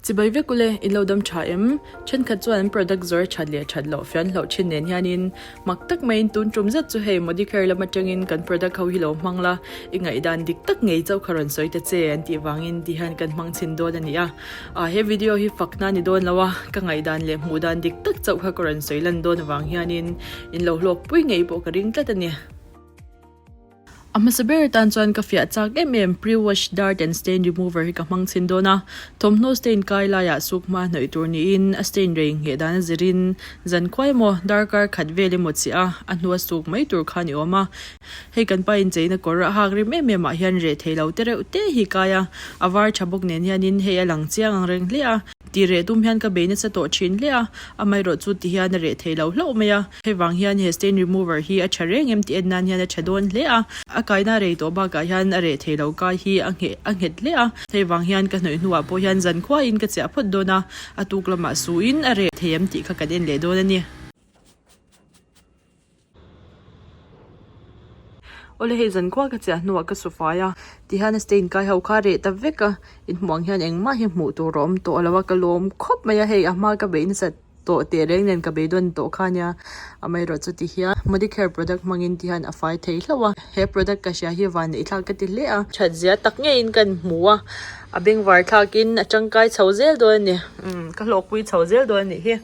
Chibai vek ule, in lo dam tha em? Thenkhat chuan an product zawr that leh that loh fian hlauh thin nen hianin mak tak maiin tun tum zet chu hei Modicare lam atangin kan product ho hi lo hmang la, i ngaihdan dik tak ngei chauh kha rawn sawi ta che an tih vangin ti hian kan hmang chhin dawn a ni a. Ah he video hi fakna a ni dawn lo a, ka ngaihdan leh hmuh dan dik tak chauh kha ka rawn sawi lan dawn avang hianin in lo hlawk pui ngei pawh ka ring tlat a ni. A hmasa ber atan chuan ka fiah chak em em pre-wash dirt and stain remover hi ka hmang chhin dawn a, thawmhnaw stain kai laiah suk hma hnawih tur niin a stain rei ngheh dan a zirin zankhua emaw darkar khat vel emaw chiah a, a hnua suk mai tur kha a ni awm a. Hei kan pa incheina kawr a hak rim em em ah hian reh thei lo te reuh te hi kai a, a var tha bawk nen hianin hei a lang chiang ang reng hle a, tih reh tum hian ka bei nasa tawh thin hle a, amaherawh chu ti hian a reh thei lo hlauh mai a, hei vang hian he stain remover hi a tha reng em tih en nan hian a tha dawn hle a, a kaina rei tawh bakah hian a reh thei lo kai hi a ngheh a nghet hle a, hei vang hian ka hnawih hnuah pawh hian zankhuain ka chiah phawt dawn a, a tuk lamah suin a reh thei em tih kha kan en leh dawn a ni. Awle hei zankhua ka chiah hnuah ka su fai a tihian a stain kai ho kha reh ta vek a inhmuh ang hian engmah hi hmuh tur a awm tawh lo a ka lawm khawp mai a hei a hma ka beih nasat tawh teh reng nen ka beidawn tawh kha ania amaherawh chu tihian Modicare product hmangin tihian a fai thei hlauh a he product ka hria hi van neih thlak ka ti hle a that zia tak ngeiin kan hmu a a bengvar thlakin a tangkai chho zel dawn a ni umm ka hlawkpui chho zel dawn a nih hi.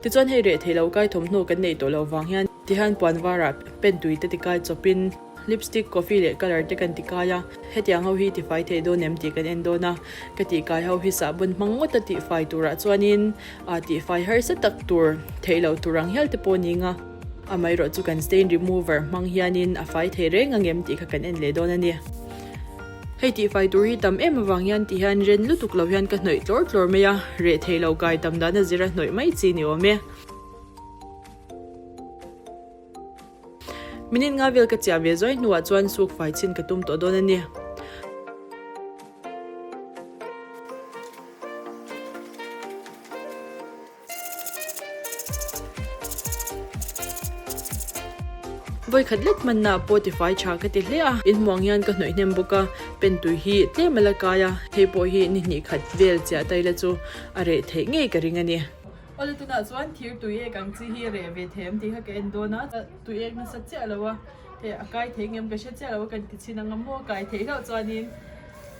Tichuan hei reh theih lo kai thawmhnaw kan neih tawh loh vang hian tihian puan varah pen tui te tikai chawpin lipstick, coffee leh colour te kan tikai a, hetiang ho hi tifai theih dawn em tih kan en dawn a, ka tihkai ho hi sahbawn hmang ngawt a tihfai turah chuanin aa tihfai harsa tak tur theih loh tur ang hial te pawh ni nga, amaherawh chu kan stain remover hmang hianin a fai thei reng ang em tih kha kan en leh dawn a ni. Hei tihfai tur hi tam em avang hian ti hian ren lutuk lo hian ka hnawih tlawr tlawr mai a, reh thei lo kai tam dan a zir a hnawih mai chi ni awm e. Minute nga vel ka chiah ve zuai hnuah chuan suk fai chhin ka tum tawh dawn a ni. Vawikhat lek hmanna pawh tifai tha ka ti hle a, inhmuang hian ka hnawih hnem bawk a, pen tui hi tlem a la kai a, hei pawh hi ni hnih khat vel chiah ta ila chu a reh theih ngei ka ring a ni. Awle tunah chuan thir tui ek ang chi hi reh ve thei em tih kha ka en dawn a, tui ek nasa chiah lo a, hei a kai thei ngem ka hre chiah lo a kan ti chhin ang a maw kai theih hlauh chuanin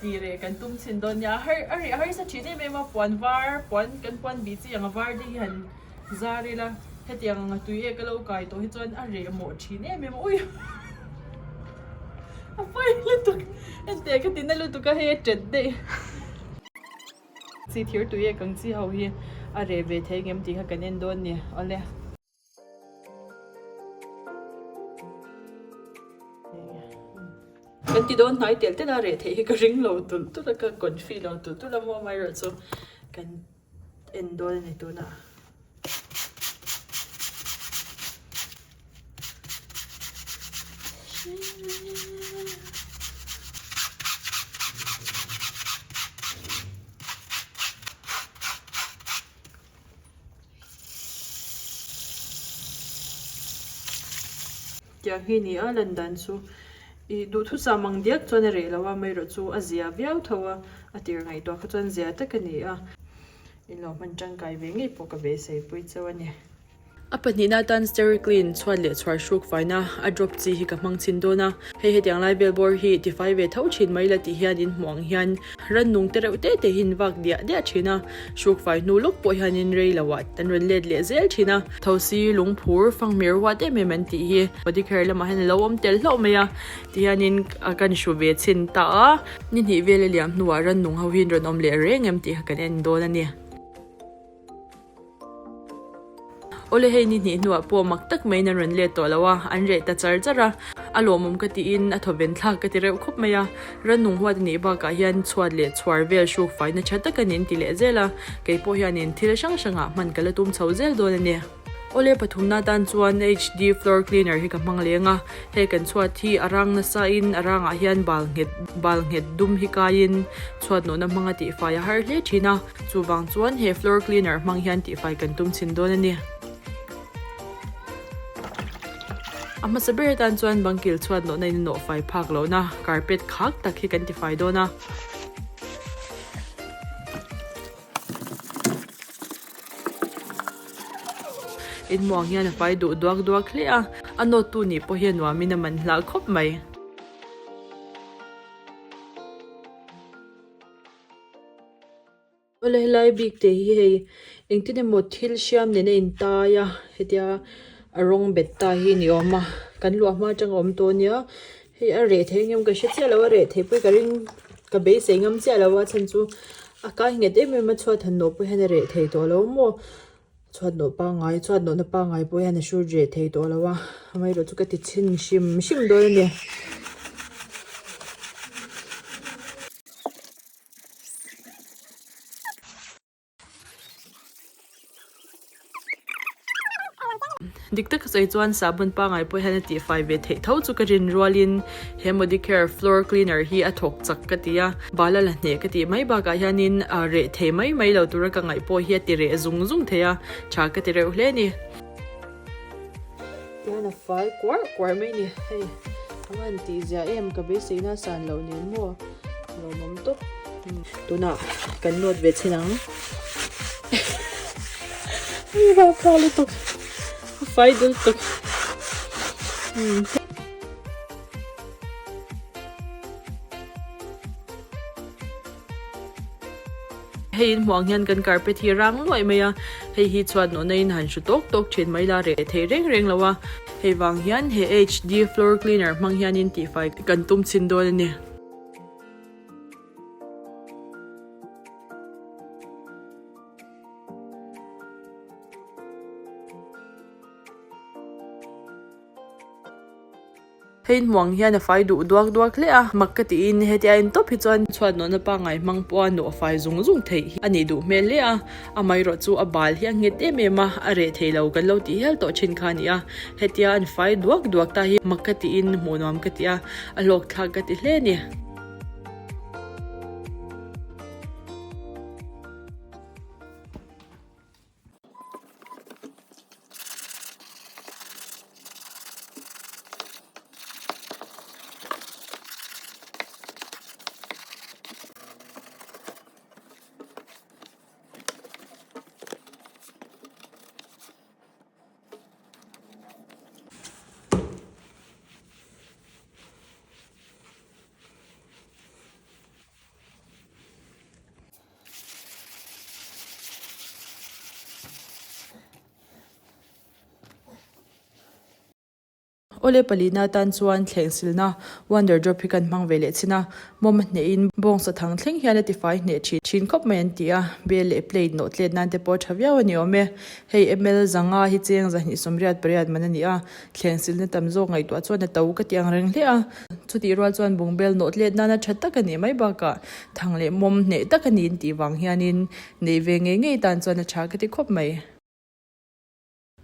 Tih reh kan tum chhin dawn nia, har a reh harsa thin em em a, puan var puan kan puan bih chi ang a var te hi han zar ila hetiang ang a tui ek a lo kai tawh hi chuan a reh mawh thin em em a ui a pawi lutuk enteh ka ti na lutuk a hei a tet daih chi thir tui ek ang chi ho hi a reh ve thei ngem tih kha kan en dawn ni awle. Kan ti dawn hnai telh telh a, reh theih hi ka ring lo tulh tulh a, ka confi lo tulh tulh a maw amaherawh chu kan en dawn a ni tunah. Tiang hi ni a lan dan chu ih duhthusam ang diak chuan a reh lo a amaherawh chu a zia viau tho a a tir ngaihtuah kha chuan zia tak a ni a in lo hman tangkai ve ngei pawh ka beisei pui chauh a ni. A pahnihna atan Stericlean chhuat leh chhuar hruk faina a drop chi hi ka hmang chhin dawn a, hei hetiang lai vel bawr hi tifai ve tho thin mai la tih hian in hmuh ang hian rannung te reuh te te hi in vak diah diah thin a, hruk fai hnu lawk pawh hianin rei lo ah an rawn let leh zel thin a. Thosi lungphur fanghmir huat em em an tih hi Modicare lamah hian a lo awm tel hlauh mai a ti hianin kan hru ve chhin ta a, ni hnih vel a liam hnuah rannung ho hi an rawn awm leh reng em tih kha kan en dawn a ni. Awle hei ni hnih hnuah pawh mak tak maiin an rawn let tawh lo a, an reh ta char char a, a lawmawm ka tiin a thawven thlak ka ti reuh khawp mai a, rannung huat a nih bakah hian chhuat leh chhuar vel hruk faina tha tak a nin ti leh zel a, kei pawh hianin thil hrang hrangah hman ka la tum chho zel dawn a ni. Awle pathumna tan chuan HD floor cleaner hi ka hmang leng a, hei kan chhuat hi a rang nasa in a rangah hian bal nghet bal nghet dum hi kaiin chhuat nawhna hmanga tihfai a har hle thin a. Chuvang chuan he floor cleaner hmang hian tihfai kan tum chhin dawn a ni. A hmasa ber atan chuan bangkil chhuat nawhna in a nawh fai phak lohna carpet khak tak hi kan tifai dawn a. Inhmuh ang hian a fai duh duak duak hle a, a nawttu nih pawh hi a nuamin a man hlah khawp mai. Awle helai bik te hi hei engtin emaw thil hriam nen a intai a hetia a rawng bet ta hi ni awm a kan luah hma atang a awm tawh ania hei a reh thei engemaw ka hre chiah lo a reh theih pawh hi ka ring ka beisei ngam chiah lo a chhan chu a kai nghet em em a chhuat han nawh pawh hian a reh thei tawh lo maw. Chhuat nawh pangngai chhuat nawhna pangngai pawh hian a hrut reh thei tawh lo a amaherawh chu ka ti chhin hrim hrim dawn a ni. Dik taka sawi chuan sabun pangngai pawh hian a tihfai ve theih tho chu ka rin rualin he Modicare floor cleaner hi a thawk chak ka ti a, bal a la hneh ka tih mai bakah hianin a reh thei mai mai lo tura ka ngaih pawh hi a ti reh zung zung thei a, tha ka ti reuh hle a ni. Tihian a fai kuar kuar mai a ni, hei a va han tih zia em ka beiseina a san loh nen maw lawmawm tawp. Tunah kan nawt ve chhin ang. Hei rapthlak lutuk a fai dul tuk. Hei in hmuh ang hian kan carpet hi rang luaih mai a, hei hi chhuat nawhna in han hru tawk tawk thin mai la reh thei reng reng lo a, hei vang hian he HD floor cleaner hmang hianin tihfai kan tum chhin dawn a ni. Hei hmuang hian a fai duh duak duak hle a, mak ka tiin hetia en tawp hi chuan chhuat nawhna pangngai hmang pawha nawh a fai zung zung theih hi a nih duh hmel hle a, amaherawh chu a bal hi a nghet em em a, a reh thei lo kan lo tih hial tawh thin kha a ni a, hetia an fai duak duak ta hi mak ka tiin hmuh nuam ka ti a, a hlawk thlak ka ti hle a ni. Awle palina atan chuan thleng silna Wonder Drop hi kan hmang ve leh chin a, mawm a hnehin bawngsa thang thleng hian a tifai hneh thin thin khawp mai an ti a, bel leh plate nawh tlet nan te pawh a tha viau a ni awm e. Hei ml zanga hi cheng 288 man a ni a, thleng silna tam zawk ngaihtuah chuan a to ka ti ang reng hle a. Chutih rual chuan bungbel nawh tlet nana tha tak a nih mai bakah thang leh mawm hneh tak a niin tih vang hianin neih ve ngei ngei tan chuan a tha ka ti khawp mai.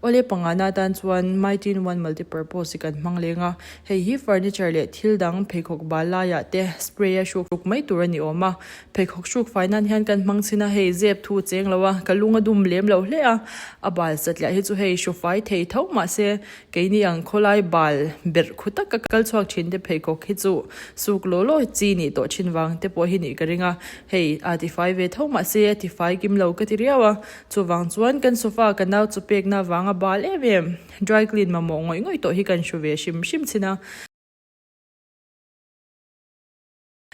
Awle pangana atan chuan Mighty in One Multipurpose hi kan hmang leng a, hei hi furniture leh thil dang pheikhawk bal laiah te spray a hruk hruk mai tur a ni awm a. Pheikhawk hruk fai nan hian kan hmang chhin a, hei zep thu cheng lo a, ka lung a dum lem lo hle a, a bal satliah hi chu hei hru fai thei tho mahse Keini ang khawlai bal berh khu taka kal chhuak thin te pheikhawk hi chu suk law law chi nih tawh thin vang te pawh hi nih ka ring a, hei a tifai ve tho mahse a tifai kim lo ka ti riau a, chuvang chuan kan sofa ka nau chu pekna vanga bal em em dry clean mamawh ngawih ngawih tawh hi kan hru ve hrim hrim thin a.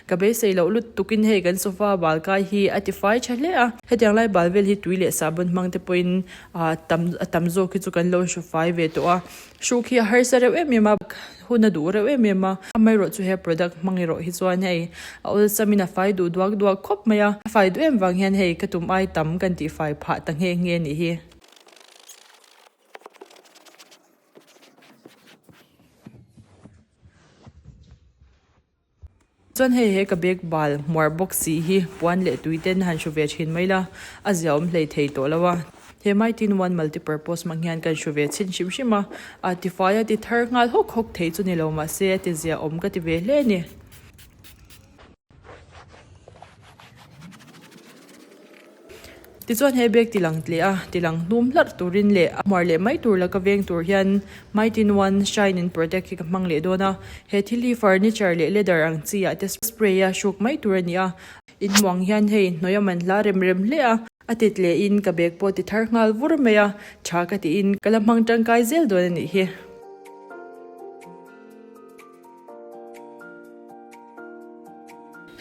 Ka beisei loh lut tukin hei kan sofa bal kai hi a ti fai tha hle a, hetiang lai bal vel hi tui leh sahbawn hmang te pawhin ah tam a tam zawk hi chu kan lo hru fai ve tawh a, hruk hi a harsa reuh em em a, hun a duh reuh em em a, amaherawh chu he product hmang erawh hi chuan hei a awlsamin a fai duh duak duak khawp mai a, a fai duh em vang hian hei ka tum ai tam kan tih fai phah ta nghe nghe a nih hi. Chuan hei he ka bag bal hmuar bawk si hi puan leh tui ten han hru ve thin mai la, a ziaawm hlei thei tawh lo a. He Mighty-in One Multipurpose hmang hian kan hru ve chhin hrim hrim a, a tifai a ti thar nghal hawk hawk thei chu ni lo mahse a ti ziaawm ka ti ve hle a ni. Tichuan he bag tilang tleh a, tilang hnum hlarh turin leh a hmuar leh mai tur laka veng tur hian Mighty One Shine and Protect hi ka hmang leh dawn a. He thil hi furniture leh leather ang chi ah te spray a hruk mai tur a ni a. Inhmuh ang hian hei hnawih a man hla rem rem hle a, a tit lehin ka bag pawh ti thar nghal vur mai a, tha ka tiin ka la hmang tangkai zel dawn a nih hi.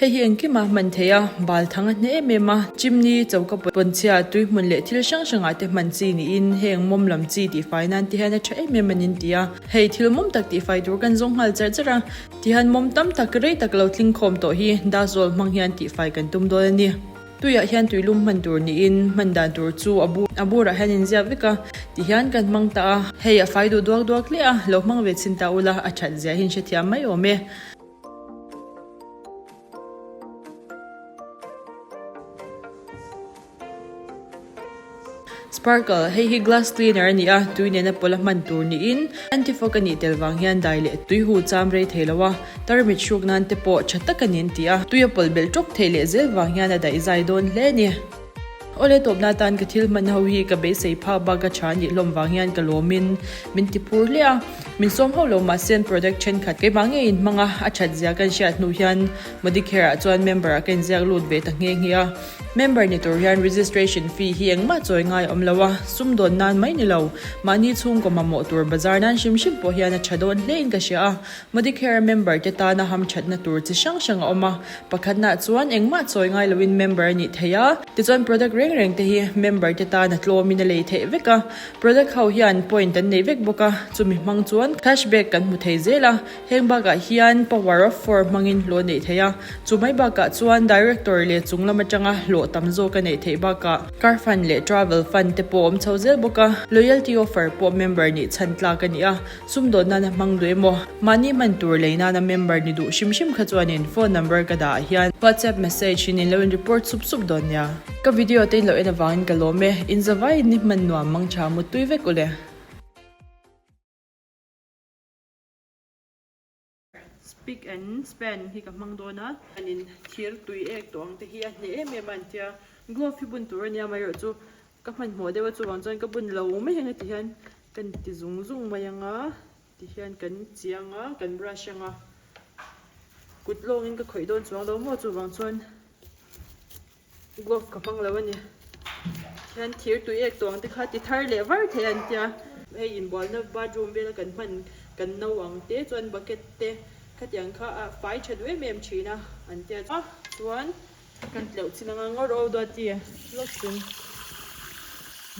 Hei hi engkima hman theih a, bal thang a hne em em a, chimney, choka pawnchhia, tui hmun leh thil hrang hrangah te hman chi niin heng mawm lam chi tihfai nan te hian a tha em em a nin ti a. Hei thil mawm tak tihfai tur kan zawng nghal cherh cherh a, tihian mawm tam tak rei tak lo tling khawm tawh hi dust roll hmang hian tihfai kan tum dawn a ni. Tuiah hian tuilum hman tur niin hman dan tur chu a bu a burah hian inziak vek a, tihian kan hmang ta a, hei a fai duh duak duak hle a, lo hmang ve chhin ta ula a that zia hi in hrethiam mai awm e. Sparkle, hei hi glass cleaner a ni a, tui nena pawlh a hman tur niin antifog a nih tel vang hian dai leh tui hu cham rei thei lo a, tarmit hruk nan te pawh tha tak a ni an ti a, tui a pawlh belh tawk theih leh zel vang hian a daih zai dawn hle a ni. Awle tawpna atan ka thil hman ho hi ka beisei phak bak a tha nih hlawm vang hian ka lawmin min ti phur hle a, min sawm hauh lo mahse an product thenkhat keimah ngei in hmang a, a that zia kan hriat hnu hian Modicare ah chuan member ah ka inziak lut ve ta nghe nghe a. Member ni tur hian registration fee hi engmah chawi ngai a awm lo a, sumdawn nan mai ni lo, mahni chhungkaw mamawh tur bazar nan hrim hrim pawh hian a tha dawn hle in ka hria a. Modicare member te tana hamthatna tur chi hrang hrang a awm a, pakhatnaah chuan engmah chawi ngai loin member a nih theih a, tichuan product reng reng te hi member te tan a tlawmin a lei theih vek a, product ho hian point an nei vek bawk a, chumi hmang chuan cashback kan hmu thei zel a. Heng bakah hian power of four hmangin hlawh neih theih a, chu mai bakah chuan director leh chung lam atanga hlawh tam zawk a neih theih bakah car fund leh travel fund te pawh a awm chho zel bawk a, loyalty offer pawh member nih chhan tlak a ni a, sumdawn nana hmang duh emaw mahni hman tur lei nana member ni duh hrim hrim kha chuanin phone number ka dah ah hian whatsapp message in in lo in report sup sup dawn nia. Ka video te in lo en avangin ka lawm e, in zavaiin ni hman nuam mang tha muttui vek ule. Speak and span hi ka hmang dawn a. Anin thir tui ek tawh ang te hi a hneh em em a an tia. Glove hi bun tur a nia amaherawh chu ka hmanhmawh deuh a chuvang chuan ka bun lo mai ang a ti hian kan ti zung zung mai ang a ti hian kan chiang a kan brush ang a kut lawngin ka khawih dawn chuang lo maw chuvang chuan Glove ka hmang lo a ni. Hian thir tui ek tawng te kha ti thar leh var thei an tia. Hei inbualna bathroom vela kan hman kan no ang te chuan bucket te khatiang kha a fai tha duh em em thin a an tia chuan kan tleuh chin anga ngawr aw duati lawk chung.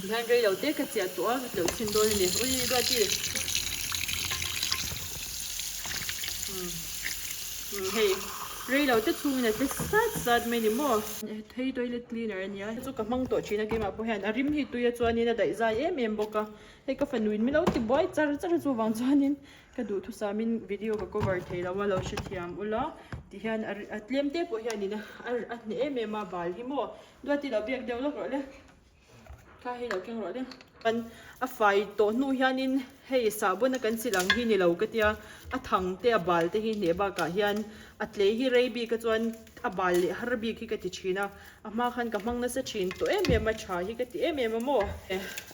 Tihian rei lo te ka chiah tawh a ka tleuh chhin dawn a ni. Ui duati umm hei rei lo te chhungin a tle sat sat mai ni maw. Hei toilet cleaner a nia chu ka hmang tawh thin a keimah pawh hian a rim hi tui a chuanin a daih zai em em bawk a hei ka fanuin min lo ti buai char char a chuvang chuanin ka duhthusamin video ka cover thei lo a lo hrethiam ula tihian a tlem te pawh hianin a hneh em em a bal hi maw duati lo biak deuh lawk rawh le. Kha hei lo keng rawh le. Kan a fai tawh hnu hianin hei sahbawn a kan sil ang hi ni lo ka tia a thang te a bal te hi hneh bakah hian a tlei hi rei bik a chuan a bal leh har bik hi ka ti thin a a hma khan ka hmang nasa thin tawh em em a tha hi ka ti em em a maw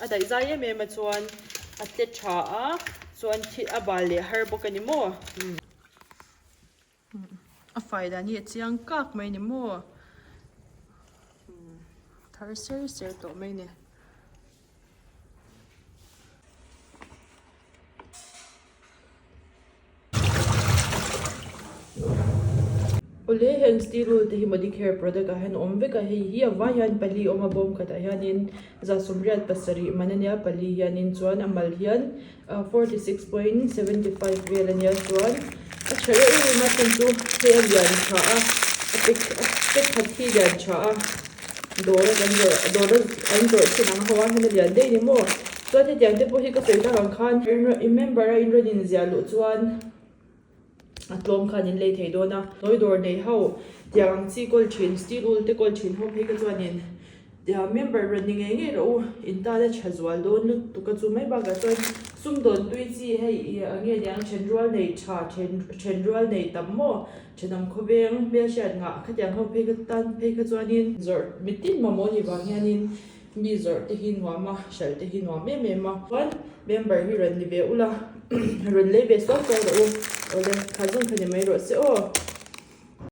a daih zai em em a chuan a tle tha a chuan a bal leh har bawk a ni maw. A fai dan hi a chiang kak mai ni maw thar ser ser tawh mai ni. Awle heng steel wool te hi Modicare product ah hian a awm vek a hei hi a vai hian pali a awm a bawm khatah hianin 187 man a nia pali hianin chuan a mal hian 46.75 vel a nia chuan a tha reuh em em a chhan chu hei a lian tha a a pack a pack khat hi lian tha a dawr a kan zawrh dawr a an zawrh thin ang ho a hman a lian daih ni maw chuan hetiang te pawh hi ka sawi tak ang khan in member a in rawn inziah luh chuan. A tlawm khan in lei thei dawn a, nawi dawr nei ho tiang ang chi kawl thin, steel wool te kawl thin ho phei kha chuanin member rawn ni ngei ngei rawh u, in tan a tha zual dawn lutuk a chu mai bakah chuan sumdawn tui chi hei ih a nge niang then rual nei tha then then rual nei tam maw thenawm khawveng hmelhriat ngah khatiang ho phei kha tan phei kha chuanin zawrh mitin mamawh ni vang hianin Mi zawrh te hi nuam a, hralh te hi nuam em em a. Chuan member hi rawn ni ve ula, rawn lei ve sual sual rawh u. Awle, kha zawng kha ni mai rawh se aw.